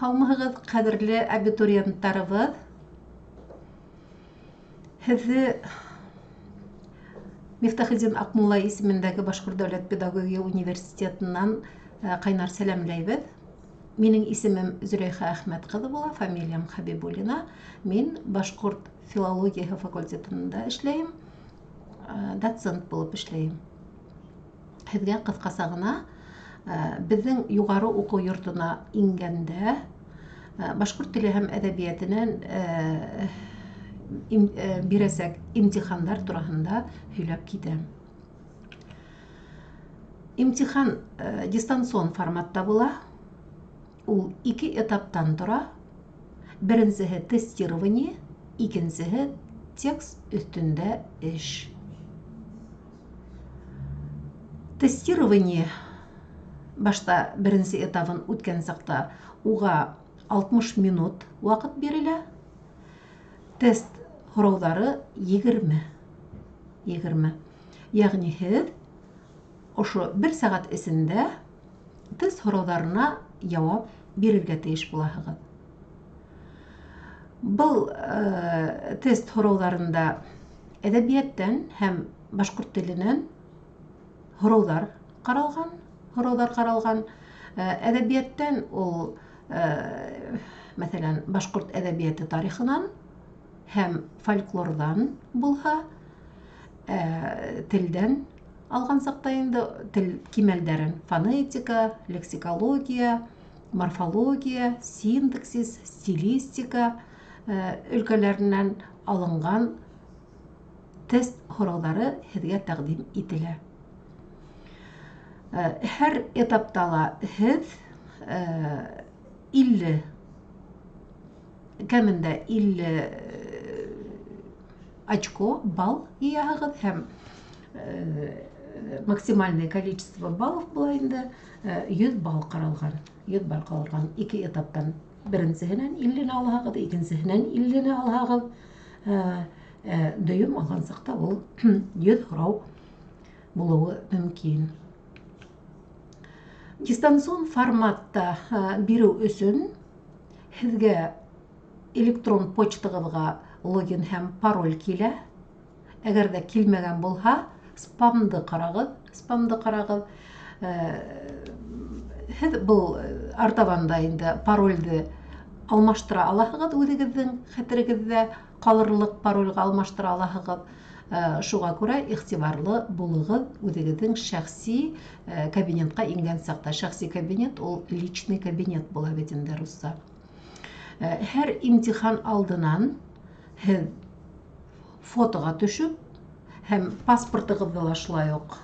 Һаумыһығыҙ, ҡәҙерле абитуриенттарыбыҙ! Һеҙҙе Мифтахетдин Аҡмулла исемендәге Башҡорт дәүләт педагогия университетынан ҡайнар сәләмләйбеҙ. Минең исемем Зөләйха Әхмәт ҡыҙы була, фамилиям Хәбибуллина. Мин башҡорт филологияһы факультетында эшләйем, доцент булып эшләйем. Һеҙгә ҡыҫҡаса ғына беҙҙең юғары уҡыу йортона ингәндә башҡорт теле һәм әҙәбиәтенән бирәсәк имтихандар тураһында һөйләп китәм. Имтихан дистанцион форматта була. Ул ике этаптан тора. Беренсеһе — тестирование, икенсеһе — текст өҫтөндә эш. Тестирование башта беренсе этабын үткән саҡта уға 60 минут ваҡыт бирелә. Тест һорауҙары 20. 20. Йәғни һеҙ ошо бер сәғәт эсендә тест һорауҙарына яуап бирергә тейеш булаһығыҙ. Был тест һорауҙарында әҙәбиәттән һәм башҡорт теленән һорауҙар ҡаралған, һорауҙар ҡаралған. Әҙәбиәттән ул, мәҫәлән, башҡорт әҙәбиәте тарихынан һәм фольклорҙан булһа, телдән алған саҡта инде тел кимәлдәрен: фонетика, лексикология, морфология, синтаксис, стилистика өлкәләренән алынған тест һорауҙары һеҙгә тәҡдим ителә. Һәр этапта ла һеҙ 50, кәмендә 50 очко, балл йыяһығыҙ, һәм максимальное количество баллов була инде 100 балл ҡаралған. 100 балл ҡаралған ике этаптан. Беренсеһенән 50-не алһағыҙ, икенсеһенән 50-не алһағыҙ, дөйөм алған саҡта ул 100 һорау булыуы мөмкин. Дистанцион форматта биреү өсөн һеҙгә электрон почтағыҙға логин һәм пароль килә. Әгәр ҙә килмәгән булһа, спамды ҡарағыҙ, спамды ҡарағыҙ. Һеҙ был артабан да инде паролде алмаштыра алаһығыҙ, үҙегеҙҙең хәтерегеҙҙә ҡалырлыҡ парольға алмаштыра алаһығыҙ. Шуға күрә иғтибарлы булығыҙ үҙегеҙҙең шәхси кабинетҡа ингән саҡта. Шәхси кабинет ул личный кабинет була бит инде русса. Һәр имтихан алдынан һеҙ фотоға төшөп һәм паспортығыҙҙы ла шулай уҡ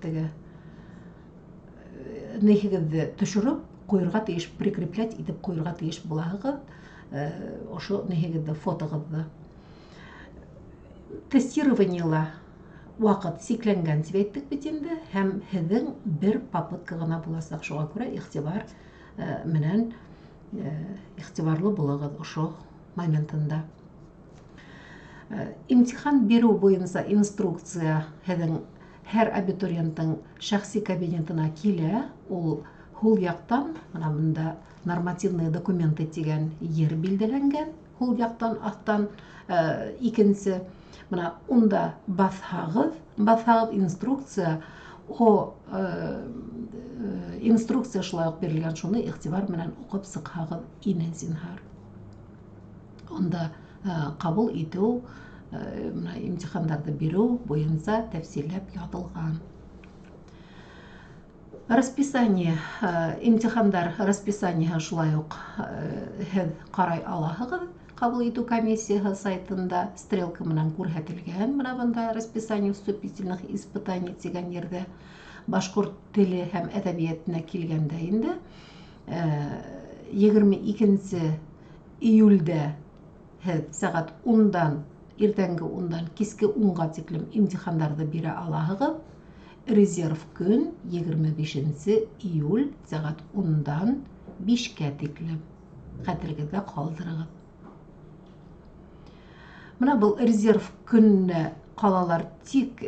теге ниһегеҙҙе төшөрөп ҡуйырға тейеш, прикреплять итеп ҡуйырға тейеш булаһығыҙ ошо ниһегеҙҙе, фотоғыҙҙы. Тестированиела ваҡыт сикләнгән тип әйттек бит инде, һәм һеҙҙең бер попытка ғына буласаҡ. Шуға күрә иғтибар менән, иғтибарлы булығыҙ ошо моментында. Имтихан биреү буйынса инструкция һеҙҙең һәр абитуриенттың шәхси кабинетына килә. Ул һул яҡтан, бына бында «Нормативные документы» тигән ер билдәләнгән, һул яҡтан аҫтан икенсе. Бына унда баҫһағыҙ, инструкция о инструкция шулай уҡ бирелгән, шуны иғтибар менән уҡып сыҡһағыҙ ине, зинһар. Унда ҡабул итеү, бына имтихандарҙы биреү буйынса тәфсилләп яҙылған. Расписание, имтихандар расписаниеһы шулай уҡ һеҙ ҡарай алаһығыҙ ҡабул итеү комиссияһы сайтында, стрелка менән күрһәтелгән бына бында «Расписание вступительных испытаний» тигән ерҙә. Башҡорт теле һәм әҙәбиәтенә килгәндә инде, 22 июлдә һеҙ сәғәт 10-дан, иртәнге 10-дан киске 10-ға тиклем имтихандарҙы бирә алаһығыҙ. Резерв көн 25 июль сәғәт 10-дан 5-кә тиклем. Хәтерегеҙҙә ҡалдырығыҙ. Бына был резерв көнөнә ҡалалар тик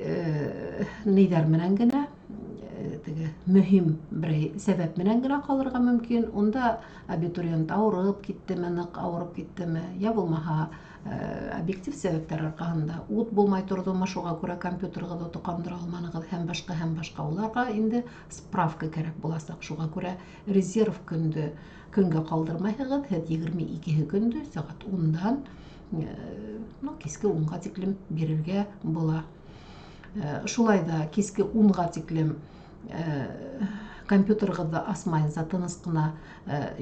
ниҙәр менән генә, теге мөһим берәй сәбәп менән генә ҡалырға мөмкин. Унда абитуриент ауырып киттеме, ныҡ ауырып киттеме, йә булмаһа объектив сәбәптәр арҡаһында ут булмай торҙомо, шуға күрә компьютерығыҙҙы тоҡандыра алманығыҙ һәм башҡа, һәм башҡа. Уларға инде справка кәрәк буласаҡ. Шуға күрә резерв көндө көнгә ҡалдырмайһығыҙ, һеҙ 22-һе көндө сәғәт 10-дан киске 10-ға тиклем бирергә була. Шулай ҙа киске 10-ға тиклем компьютерығыҙҙы асмайынса тыныс ҡына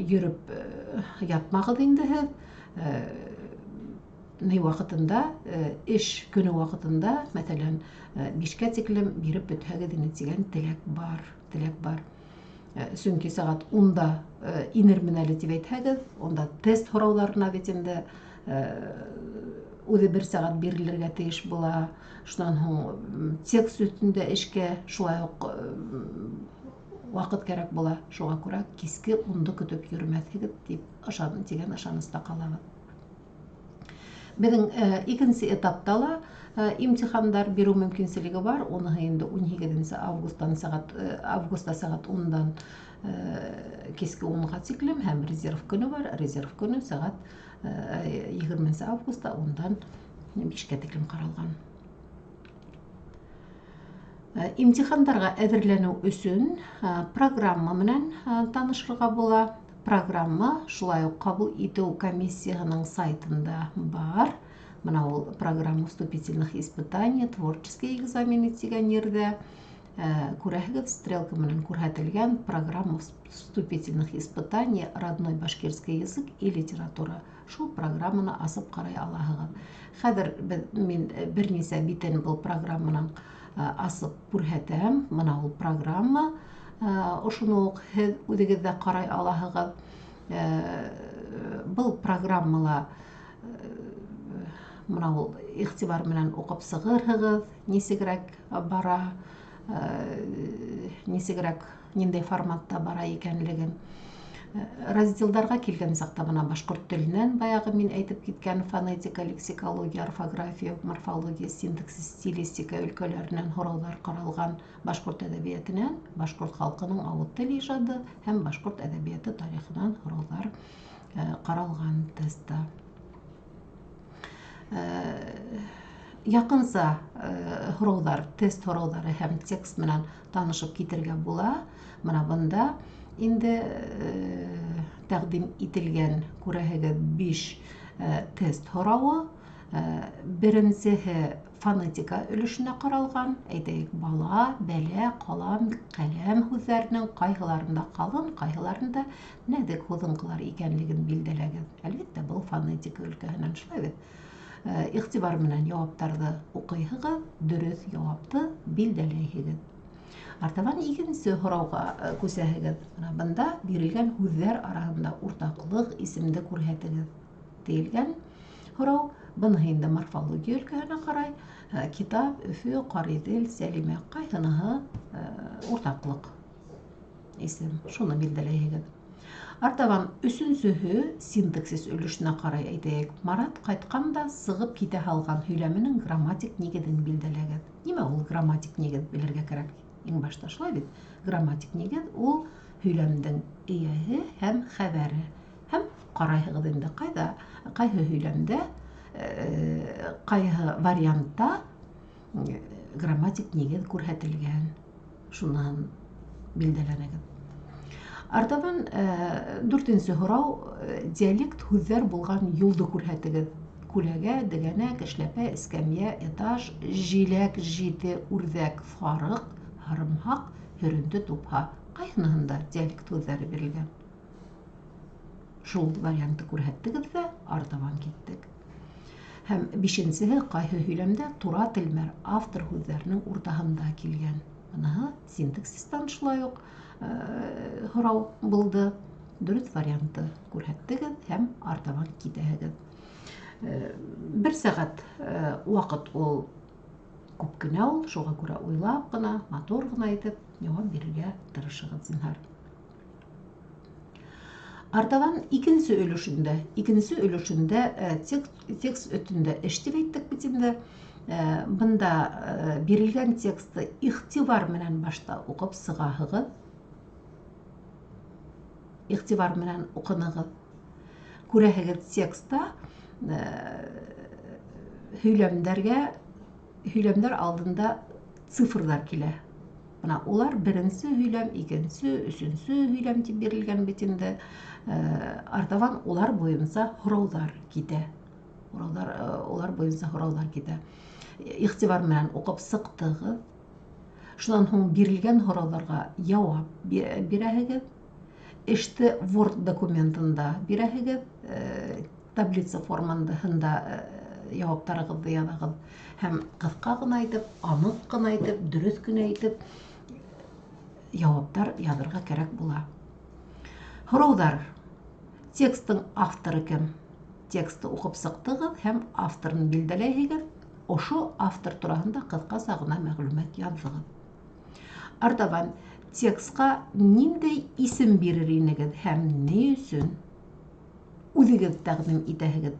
йөрөп ятмағыҙ инде һеҙ. Ни ваҡытында, эш көнө ваҡытында, мәҫәлән, 5-кә тиклем биреп бөтһәгеҙ ине тигән теләк бар, теләк бар. Сөнки сәғәт 10-да инермен әле тип әйтһәгеҙ, унда тест һорауҙарына бит инде үҙе бер сәғәт бирелергә тейеш була. Шунан һуң текст өҫтөндә эшкә шулай уҡ ваҡыт кәрәк була. Шуға күрә киске 10-ды көтөп йөрөмәҫһегеҙ тип тигән ышаныста ҡалабыҙ. Беҙҙең икенсе этапта ла имтихандар биреү мөмкинселеге бар. Уныһы инде 18 августтан сәғәт, августа сәғәт 10-дан киске 10-ға тиклем һәм резерв көнө бар. Резерв көнө сәғәт 20 августа 10-дан 5-кә тиклем ҡаралған. Имтихандарға әҙерләнеү өсөн программа менән танышырға була. Программа шулай уҡ ҡабул итеү комиссияһының сайтында бар. Бына ул программа вступительных испытаний, творческие экзамены тигән ерҙә күрәһегеҙ, стрелка менән күрһәтелгән программа вступительных испытаний, родной башкирский язык и литература. Шул программаны асып ҡарай алаһығыҙ. Хәҙер мин бер нисә битен был программаның асып күрһәтәм. Бына ул программа. Ошоно уҡ һеҙ үҙегеҙ ҙә ҡарай алаһығыҙ. Был программала бына ул иғтибар менән уҡып сығырһығыҙ, нисегерәк бара, нисегерәк, ниндәй форматта бара икәнлеген. Разделдарға килгән саҡта бына башҡорт теленән баяғы мин әйтеп киткән фонетика, лексикология, орфография, морфология, синтаксис, стилистика өлкәләренән һорауҙар ҡаралған, башҡорт әҙәбиәтенән, башҡорт халҡының ауыҙ тел ижады һәм башҡорт әҙәбиәте тарихынан һорауҙар ҡаралған тестта. Яҡынса һорауҙар, тест һорауҙары һәм текст менән танышып китергә була. Бына бында инде тәҡдим ителгән, күрәһегеҙ, 5 тест һорауы. Беренсеһе фонетика өлөшөнә ҡаралған. Әйтәйек, бала, бәлә, ҡалам, ҡәләм һүҙҙәренең ҡайһыларында ҡалын, ҡайһыларында нәҙек һуҙынҡылар икәнлеген билдәләгеҙ. Әлбиттә, был фонетика өлкәһенән, шулай бит. Иғтибар менән яуаптарҙы уҡыйһығыҙ, дөрөҫ яуапты билдәләйһегеҙ. Артабан икенсе һорауға күсәһегеҙ. Бына бында бирелгән һүҙҙәр араһында уртаҡлыҡ исемде күрһәтегеҙ тиелгән һорау. Быныһы инде морфология өлкәһенә ҡарай. Китап, Өфө, Ҡариҙел, Сәлимә, ҡайһыныһы уртаҡлыҡ исем, шуны билдәләйһегеҙ. Артабан өсөнсөһө синтаксис өлөшөнә ҡарай. Әйтәйек, Марат ҡайтҡан да сығып китә һалған һөйләменең грамматик нигеҙен билдәләгеҙ. Нимә ул грамматик нигеҙ, белергә кәрәк иң башта, шулай бит? Грамматик нигеҙ ул һөйләмдең эйәһе һәм хәбәре. Һәм ҡарайһығыҙ инде ҡайҙа, ҡайһы һөйләмдә, ҡайһы вариантта грамматик нигеҙ күрһәтелгән, шунан билдәләнегеҙ. Артабан дүртенсе һорау, диалект һүҙҙәр булған юлды күрһәтегеҙ. Күләгә, дегәнәк, эшләпә, эскәмйә, этаж, жиләк, жите, үрҙәк, фарыҡ, һарымһаҡ, һөрөнтө, тупһа. Ҡайһыныһында диалект һүҙҙәре бирелгән? Шул вариантты күрһәттегеҙ ҙә артабан киттек. Һәм бишенсеһе, ҡайһы һөйләмдә тура телмәр автор һүҙҙәренең уртаһында килгән. Быныһы синтаксистан шулай уҡ һорау булды. Дөрөҫ вариантты күрһәттегеҙ һәм артабан китәһегеҙ. Бер сәғәт ваҡыт ул күп кенә ул, шуға күрә уйлап ҡына, матур ғына итеп яуап бирергә тырышығыҙ, зинһар. Артабан икенсе өлөшөндә текст өҫтөндә эш тип әйттек бит инде. Бында бирелгән тексты иғтибар менән башта уҡып сығаһығыҙ. Иғтибар менән уҡынығыҙ. Күрәһегеҙ, текста һөйләмдәргә, һөйләмдәр алдында цифрҙар килә. Бына улар беренсе һөйләм, икенсе, өсөнсө һөйләм тип бирелгән бит инде. Артабан улар буйынса һорауҙар китә. Улар буйынса һорауҙар китә. Иғтибар менән уҡып сыҡтығыҙ. Шунан һуң бирелгән һорауҙарға яуап бирәһегеҙ. Эште Word документында бирәһегеҙ, таблица формаһында яуаптарығыҙҙы яҙығыҙ. Һәм ҡыҫҡа ғына итеп, аныҡ ҡына итеп, дөрөҫ кенә итеп яуаптар яҙырға кәрәк була. Һорауҙар. Текстың авторы кем? Тексты уҡып сыҡтығыҙ һәм авторын билдәләйһегеҙ. Ошо автор тураһында ҡыҫҡаса ғына мәғлүмәт яҙҙығыҙ. Артабан текстҡа ниндәй исем бирер инегеҙ һәм ни өсөн? Үҙегеҙ тәҡдим итәһегеҙ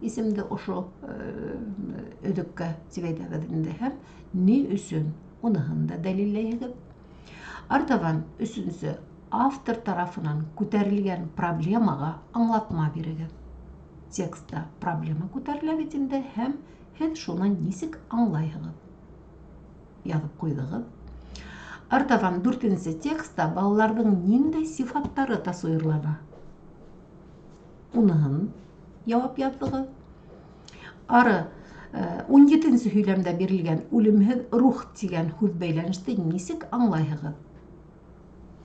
исемде ошо өҙөккә тип әйтәбеҙ инде, һәм ни өсөн уныһын да дәлилләйһегеҙ. Артабан өсөнсө, автор тарафынан күтәрелгән проблемаға аңлатма бирегеҙ. Текста проблема күтәрелә бит инде, һәм һеҙ шуны нисек аңлайһығыҙ? Яҙып ҡуйҙығыҙ. Артабан дүртенсе, текста балаларҙың ниндәй сифаттары тасуирлана? Уныһын яуап яҙҙығыҙ. Ары 17-нсе һөйләмдә бирелгән үлемһеҙ рух тигән һүҙ бәйләнеште нисек аңлайһығыҙ?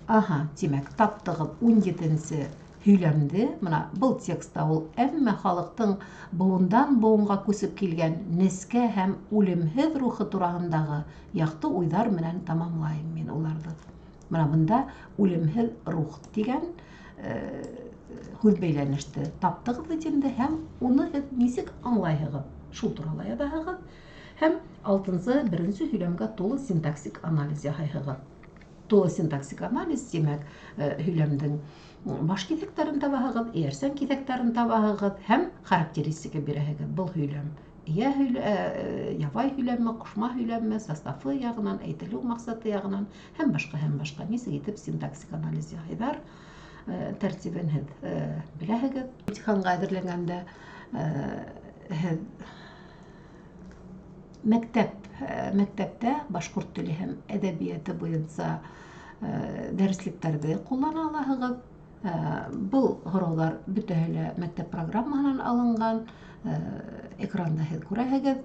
Аһа, тимәк, таптығыҙ 17-нсе һөйләмде. Бына был текста ул әммә халыҡтың быуындан быуынға күсеп килгән нескә һәм үлемһеҙ рухы тураһындағы яҡты уйҙар менән тамамлайым мин уларҙы. Бына бында үлемһеҙ рух тигән һүҙ бәйләнеште таптығыҙ бит инде, һәм уны һеҙ нисек аңлайһығыҙ? Шул турала яҙаһығыҙ. Һәм алтынсы, беренсе һөйләмгә тулы синтаксик анализ яһайһығыҙ. Тулы синтаксик анализ, тимәк, һөйләмдең баш киҫәктәрен табаһығыҙ, эйәрсән киҫәктәрен табаһығыҙ һәм характеристика бирәһегеҙ. Был һөйләм ябай һөйләмме, ҡушма һөйләмме, составы яғынан, әйтелеү маҡсаты яғынан һәм башҡа, һәм башҡа. Нисек итеп синтаксик анализ яһайҙар, тәртибен һеҙ беләһегеҙ. Имтиханға әҙерләнгәндә һеҙ мәктәптә башҡорт теле һәм әҙәбиәте буйынса дәреслектәрҙе ҡуллана алаһығыҙ. Был һорауҙар бөтәһе лә мәктәп программаһынан алынған. Экранда һеҙ күрәһегеҙ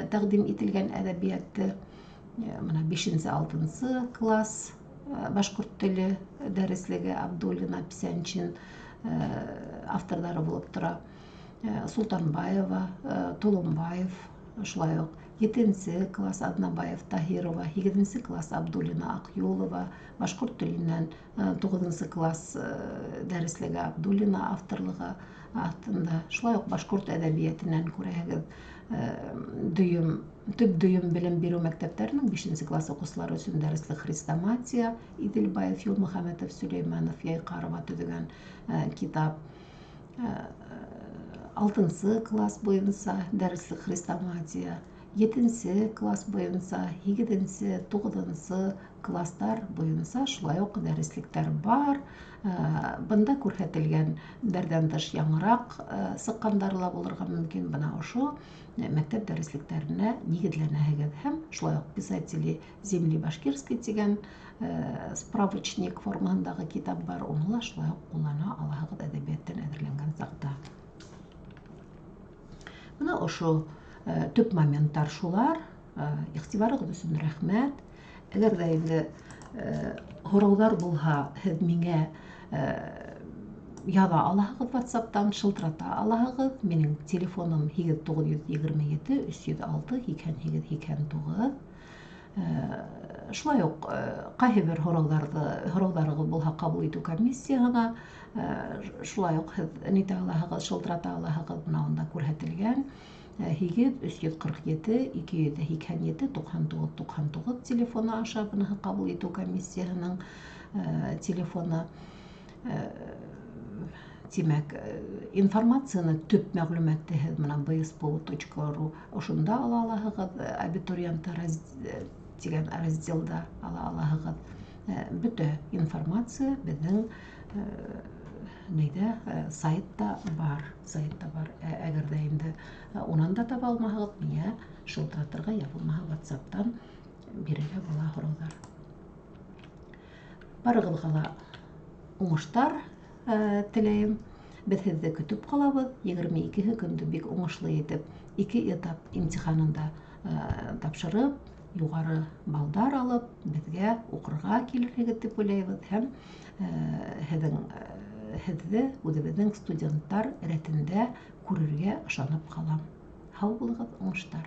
тәҡдим ителгән әҙәбиәтте. Бына 5-6 класс башҡорт теле дәреслеге Абдуллина, Писәнчин авторҙары булып тора. Султанбаева, Толомбаев, шулай уҡ 7-нсе класс Аҙнабаев, Таһирова, 8-нсе класс Абдуллина, Аҡюлова, башҡорт теленән 9-нсы класс дәреслеге Абдуллина авторлығы аҫтында. Шулай уҡ башҡорт әҙәбиәтенән күрәһегеҙ төп дөйөм белем биреү мәктәптәренең 5-нсе класс уҡыусылары өсөн дәреслек Хрестоматия, Иҙелбаев, Юлмөхәмәтов, Сөләймәнов, Яйҡарова төҙөгән китап. 6-нсы класс буйынса дәреслек Хрестоматия, 7-нсе класс буйынса, 8-нсе, 9-нсы класстар буйынса шулай уҡ дәреслектәр бар. Бында күрһәтелгәндәрҙән тыш яңыраҡ сыҡҡандары ла булырға мөмкин. Бына ошо мәктәп дәреслектәренә нигеҙләнәһегеҙ. Һәм шулай уҡ Писатели земли башкирской тигән справочник формаһындағы китап бар, уны ла шулай уҡ ҡуллана алаһығыҙ әҙәбиәттән әҙерләнгән саҡта. Бына ошо төп моменттар шулар. Иғтибарығыҙ өсөн рәхмәт. Әгәр ҙә инде һорауҙар булһа, һеҙ миңә яҙа алаһығыҙ, WhatsApp-тан шылтырата алаһығыҙ. Минең телефоным 8 927 306 88 89. Шулай уҡ ҡайһы бер һорауҙарығыҙ булһа, ҡабул итеү комиссияһына шулай уҡ һеҙ нитә алаһығыҙ, шылтырата алаһығыҙ. Бына унда күрһәтелгән 8 347 287 99 99 телефоны аша, быныһы ҡабул итеү комиссияһының телефоны. Тимәк, информацияны, төп мәғлүмәтте һеҙ бына bspu.ru ошонда ала алаһығыҙ, абитуриенты тигән разделда ала алаһығыҙ. Бөтә информация беҙҙең нейҙә, сайтта бар, сайтта бар. Әгәр ҙә инде унан да таба алмаһағыҙ, миңә шылтыратырға йә булмаһа WhatsApp-тан бирергә була һорауҙар. Барығыҙға ла уңыштар теләйем. Беҙ һеҙҙе көтөп ҡалабыҙ. 22-һе көндө бик уңышлы итеп ике этап имтиханын да тапшырып, юғары балдар алып, беҙгә уҡырға килерһегеҙ тип уйлайбыҙ һәм һеҙҙе үҙебеҙҙең студенттар рәтендә күрергә ышанып ҡалам. Һау булығыҙ, уңыштар!